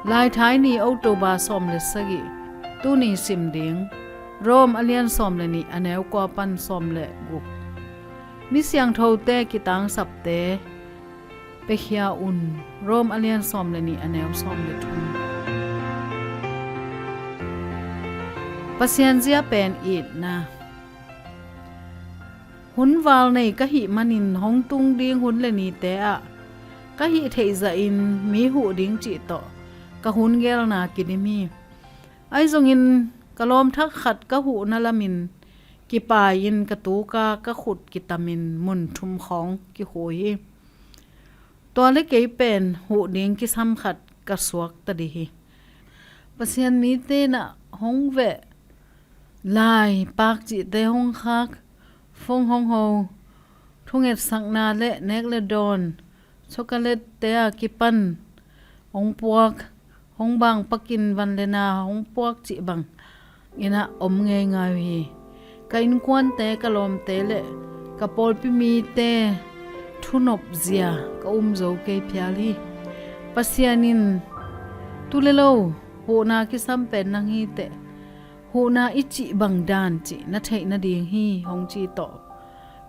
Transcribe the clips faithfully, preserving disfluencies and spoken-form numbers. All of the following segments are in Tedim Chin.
Laithai ni, October sawm le sagih. Tuni sim ding, Rom a lian sawm le nih, a neu kua pan sawm le guk. Mi siangthote kitangsapte pekhia un. Rom a lian sawm le nih, a neu sawm le thum. Pasian zia pen itna. Hun val nei ka hih manin hong tung ding hun le nite ah ka hih theih zahin mi huh ding cih tawh ka hun gelna kidim hi. Ahi zongin ka lawm thak khat ka huhna lamin kipai-in ka tuka ka khut kitamin mun thum khawng kikhui hi. Tua le kei pen huh ding kisam khat ka suak ta dih hi. Pasian mite na hong veh lai, pak cihte hong khak, fong hong ho, thungetsakna le nek le dawn, chocolate te a kipan hong puak, hong bang pakin van le na hong puak cih bang ina om ngeingai uh hi. Ka innkuante, ka lawmte le ka pawlpi mite thunop zia ka um zo kei phial hi. Pasian in, tu le lo, huhna kisam pen nang hi teh, huhna i cih bang dan cih na theih nading hi, hong ci tawh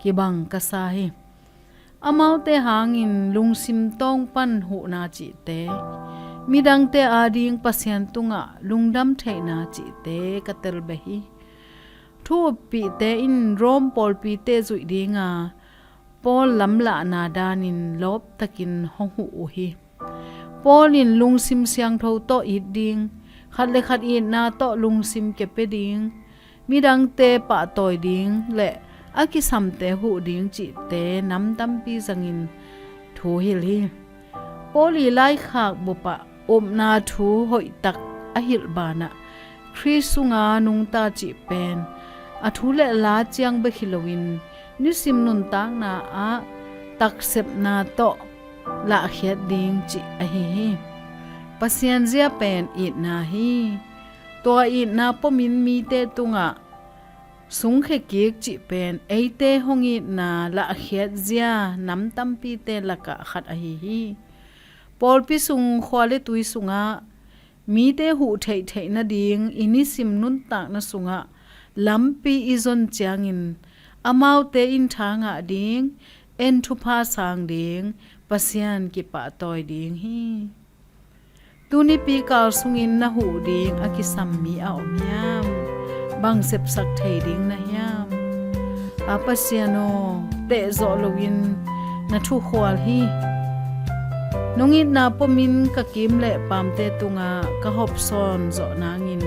kibang ka sa hi. Amaute hangin lungsim tawng pan huhna cihte, midangte ading Pasian tungah lungdam theihna cihte ka tel beh hi. Thu uppihte in Rom pawlpite zuih dinga Paul lamlahna danin lawptakin hong huh uh hi. Paul in lungsim siangtho tawh it ding, khat le khat itna tawh lungsim kepia ding, midangte pahtawi ding le a kisamte huh ding cihte nam tampi zangin thu hilh hi. Paul i laikhak bupah upna thu hoihtak a hilh banah Khrist sunga nungta cih pen a thu le la ciang bek hi loin nisim nuntakna ah taksepna tawh lahkhiat ding cih ahi hi. Pasian zia pen itna hi. Tua itna pomin mite tungah sungkhia kik cih pen eite hong itna lahkhiat zia nam tampite lakah khat ahi hi. Pawlpi sung, khua le tui sungah mite huh theihtheih nading i nisim nuntakna sungah lampi i zon ciangin amaute in tha ngah ding, en thupha sang ding, Pasian kipahtawi ding hi. Tunipi kal sungin na huh ding a kisam mi a om hiam? Bang sepsak thei ding na hiam? A Pasian aw, tehzawh loin na thukhual hi. Nong itna pomin ka kim le pamte tungah ka hopsawn zawh nangin